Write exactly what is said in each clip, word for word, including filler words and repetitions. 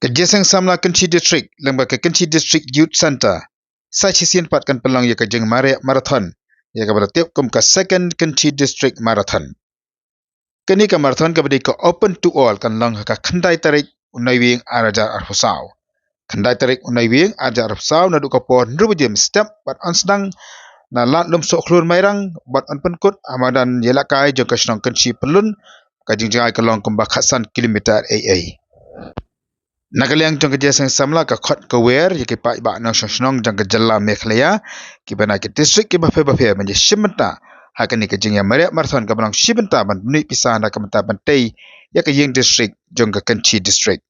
Ka Jingïaseng Samla Kynshi District, lem bad ka Kynshi District Youth Centre, sa shisien pat kan pynlong ïa ka jingmareh marathon, ïa kaba la tip kum ka Second Kynshi District Marathon. Kane ka marathon kaba dei ka open to all kan long ha ka khyndai tarik u Naiwieng ar hajar arphew saw. Khyndai tarik u Naiwieng ar hajar arphew saw naduh ka por hynriew baje mynstep bad yn sdang na Lad Lumsohkhlur Mairang bad yn pynkut ha madan ïalehkai jong ka shnong Kynshi Pyllun, ka jingjngai ka long kumba khatsan kilometer eiei. Na ka liang jong ka Jingïaseng Samla ka khot ka wer ïa ki paidbah nongshong shnong jong ka jylla Meghalaya, kiba na ki district kiba pher bapher ban ïashim bynta ha kane ka jingïamareh marathon kaba long shi bynta ban bniah pisa na ka bynta ban tei ïa ka ïing district jong ka Kynshi District.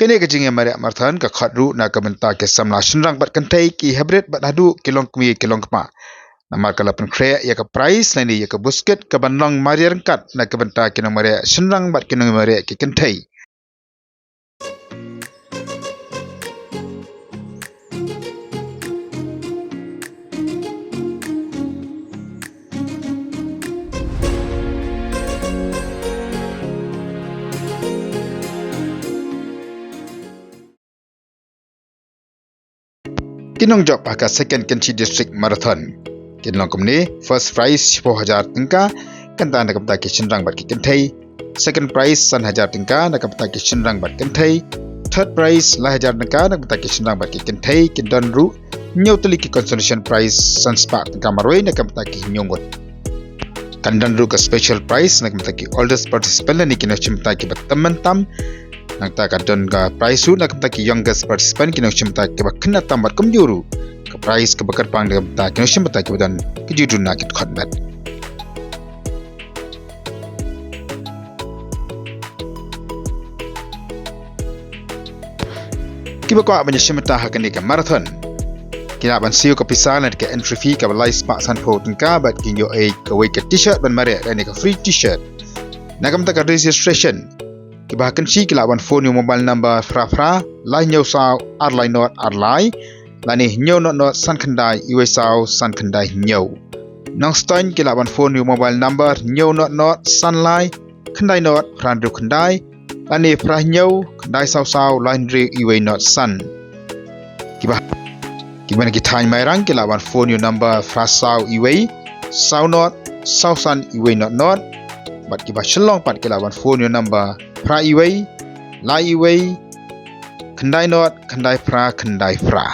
Kane ka jingïamareh marathon ka khot ruh na ka bynta ki samla shynrang bad kynthei, ki hybrid bad haduh ki longkmie ki longkpa. Namar ka la pynkhreh ïa ka prize lane ïa ka buskit kaban long mareh ryngkat na ka bynta ki nongmareh shynrang bad ki nongmareh ki kynthei. Ki nongjop ha ka Second Kynshi District Marathon kin long kumne: first prize shiphew hajar tyngka, kata na ka bynta ki shynrang bad ki kynthei. Second prize san hajar tyngka na ka bynta ki shynrang bad kynthei. Third prize lai hajar tyngka na ka bynta ki shynrang bad ki kynthei. Kin don ruh hynñiew tylli ki consolation prize san spah tyngka marwei na ka bynta ki hynñiew ngut. Kan don ruh ka special prize na ka bynta ki oldest participant lane ki nongshim bynta kiba tam myntam. Nangta ka don ka prize ruh na ka bynta ki youngest participant, ki nongshim bynta kiba khynnah tam bad kumjuh ruh ka prize kaba kyrpang na ka bynta ki nongshim bynta kiba don ki jingduna ki dkhot met. Kiba kwah ban ïashim bynta ha kane ka marathon ki lah ban siew ka pisa lane ka entry fee kaba lai spah sanphew tyngka bad kin ïoh ei kawei ka t-shirt ban mareh lane ka free t-shirt. Na ka bynta ka registration, kiba ha Kynshi ki lah ban phone ïa u mobile number phra phra lai hynñiew saw ar lai nod ar lai, lane hynñiew nod nod san khyndai iwei saw san khyndai hynñiew. Nongstoiñ ki lah ban phone ïa u mobile number hynñiew nod nod san lai khyndai nod phra hynriew khyndai, lane phra hynñiew khyndai saw saw lai hynriew iwei nod san. Kiba, kiba na ki thaiñ Mairang ki lah ban phone ïa u number phra saw iwei saw nod saw san iwei nod nod. Bad kiba Shillong pat ki lah ban phone ïa u number phra iwei lai iwei khyndai nod khyndai phra khyndai phra.